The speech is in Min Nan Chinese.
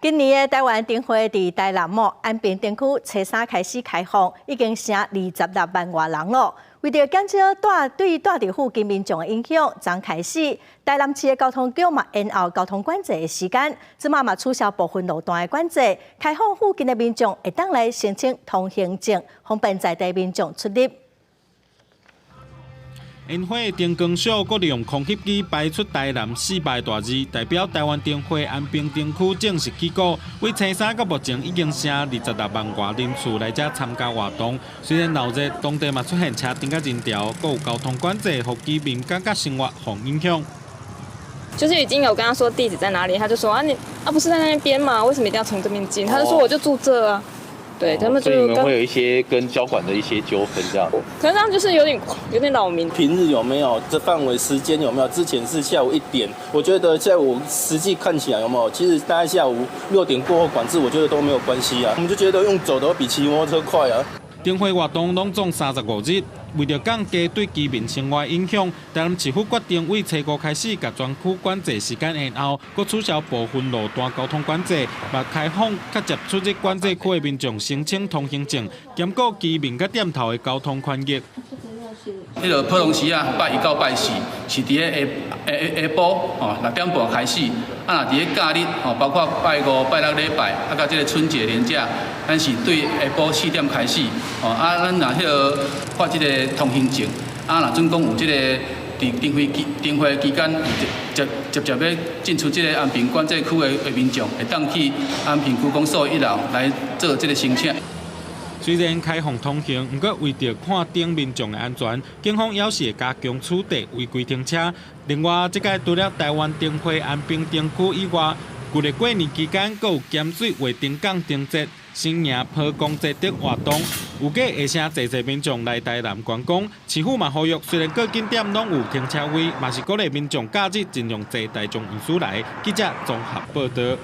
今年的台灣燈會佇台南哦安平燈區初三開始開放，已經成26萬外人囉。為著減少對蹛佇附近民眾的影響，昨開始台南市的交通局嘛延後交通管制的時間，這馬嘛取消部分路段的管制，開放附近的民眾會當來申請通行證，方便在地民眾出入。煙火燈光秀，閣利用空翕機排出台南四百大字，代表台灣燈會安平燈區正式起鼓。對初三到目前已經成26萬外人次來遮參加活動。雖然鬧熱，當地嘛出現車燈佮人潮，閣有交通管制，予居民感覺生活予影響。就是已經有跟他說地址在哪裡，他就說啊你啊不是在那邊嗎？為什麼一定要從這邊進？他就說我就住這啊。對，他們就所以你們會有一些跟交管的一些糾紛這樣。可是這樣就是有點擾民。平日有沒有這範圍時間有沒有？之前是下午1點，我覺得下午實際看起來有沒有？其實大概下午6點過後管制，我覺得都沒有關係啊。我們就覺得用走的會比騎摩托車快啊。燈會活動攏總35日，為著降低對居民生活影響，台南市府決定對初五開始，共全區管制時間延後，閣取消部分路段交通管制，嘛開放較捷出入管制區的民眾申請通行證，兼顧居民佮店頭的交通權益。彼个普通時啊，拜一到拜四是佇咧下下下晡吼6點半開始，啊，若佇咧假日吼，包括拜五、拜六禮拜，啊，佮這个春節連假，咱是對下晡4點開始，吼，啊，咱若彼个發這个通行證，啊，若準講有這个佇燈會期間直接欲進出這个安平管制區的民眾，會當去安平區公所一樓來做這个申請。雖然開放通行，毋過為著看燈民眾的安全，警方猶是會加強取締違規停車。另外，這屆除了台灣燈會安平燈區以外，舊曆過年期間，閣有鹹水畫燈港燈節、新營坡公節等活動，預計會誠濟濟民眾來台南觀光。市府嘛呼籲，雖然各景點攏有停車位，嘛是鼓勵民眾假日盡量坐大眾運輸來。記者綜合報導。